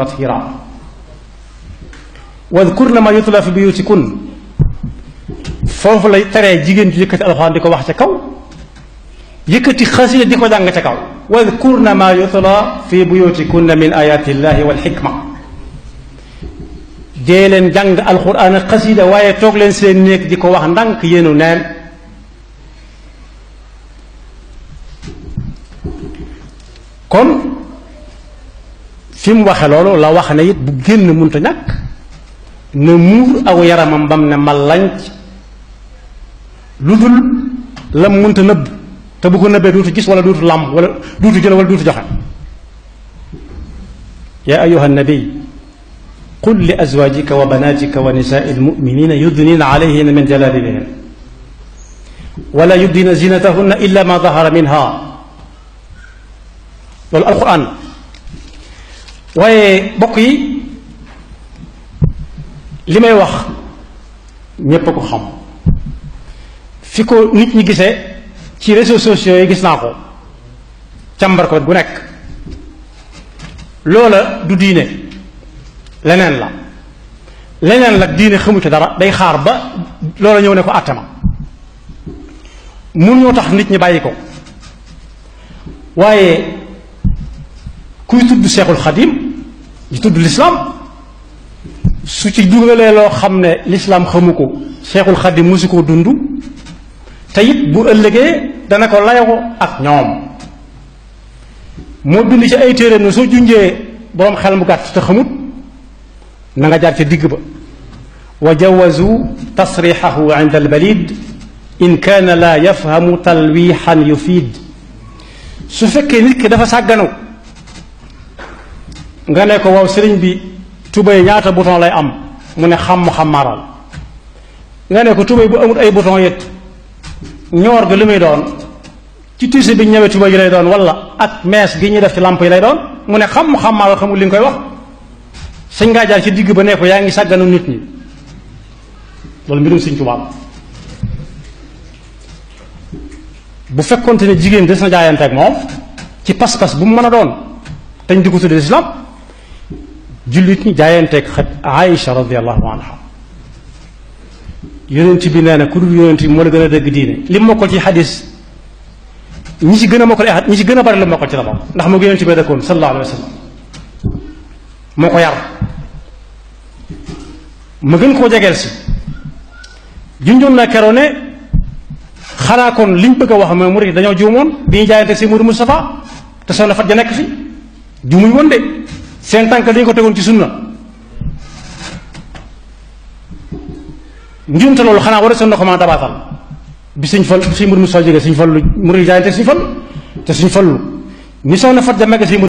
tathira wadkurna ma yutla fi buyutikun foofu lay teree jigéen ju yëkkati alxuraan di ko wax ca kaw yëkkati xasida di ko jàng ca kaw wadkurna ma yutla fi buyutikunna min ayati llahi wal xikma dee leen jàng alxuraan ak xasida waaye toog leen seen néeg di ko wax ndànk yéenu neen kon fi mu waxe loolu la wax ne it bu génn munta ñàkk na muur aw yaramam bam ne ma lanc lu dul lam munta nëbb te bu ko nëbbee duutu gis wala duutu làmb wala duutu jël wala duutu joxe yaa ayuha nabi qul li azwajika wa banatika wa nisaai almuminina yudnina alayhinna min jalabibihin wala yubdina zinatahunna illa ma dahara minha loolu alquran waaye bokk yi li may wax ñépp a ko xam fi ko nit ñi gisee ci réseaux sociaux yi gis naa ko càmbar ko gu nekk loola du diine leneen la diine xamu ci dara day xaar ba loola ñëw ne ko àtte ma mun ñoo tax nit ñi bàyyi ko waaye kuy tudd Seexul Xadim di tudd lislaam su ci dugalee loo xam ne lislaam xamu ko Seexul Xadim mosu koo dund te it bu ëllëgee dana ko layoo ak ñoom moo bind ci ay téere ne soo junjee boroom xel mu gàtt te xamut na nga jaar ca digg ba wa jawazu tasrixahu inda albalid in kaana laa yafhamu talwixan yufiid su fekkee nit ki dafa sàgganu nga ne ko waaw sëriñ bi tubéy ñaata bouton lay am mu ne xam-xamaaral nga ne ko tubéy bu amul ay bouton yit ñoor bi lu muy doon ci tiise bi ñëwee tubéy yi lay doon wala ak mees gi ñuy def ci làmp yi lay doon mu ne xam-xamaaral xamul li nga koy wax sañ ngaa jaar ci digg ba ne ko yaa ngi sàgganu nit ñi loolu mbirum Sëriñ Tuubaa bu fekkonte ne jigéen des na jaayante ak moom ci pas-pas bu mu mën a doon dañ di ko tuddee islam jullit ñi jaayanteeg xet Aïcha radiallahu anha yonent bi nee na ku dul yonent bi moo la gën a dëgg diine li mu mokkal ci xadis ñi ci gën a mokkal ñi ci gën a bari la mokkal ci la bokk ndax moo yonent bi dëkkoon sallallahu alayhi wa sallam moo ko yar ma gën koo jegeel si junjoon naa keroo ne xanaa kon liñ bëgg a wax mooy murid dañoo juumoon bi ñu jaayanteeg si Muhammadu Mustafa te Soxna Fat ja nekk fi juumuñ woon de seen tànk dañu ko tegoon ci sunna njuumte loolu xanaa war a na ko mën a dabaatal bi suñ fal suñ mbir mu sol jógee suñ fallu murid jaayante suñ fallu te suñ fallu ni Soxna Fat ja megg si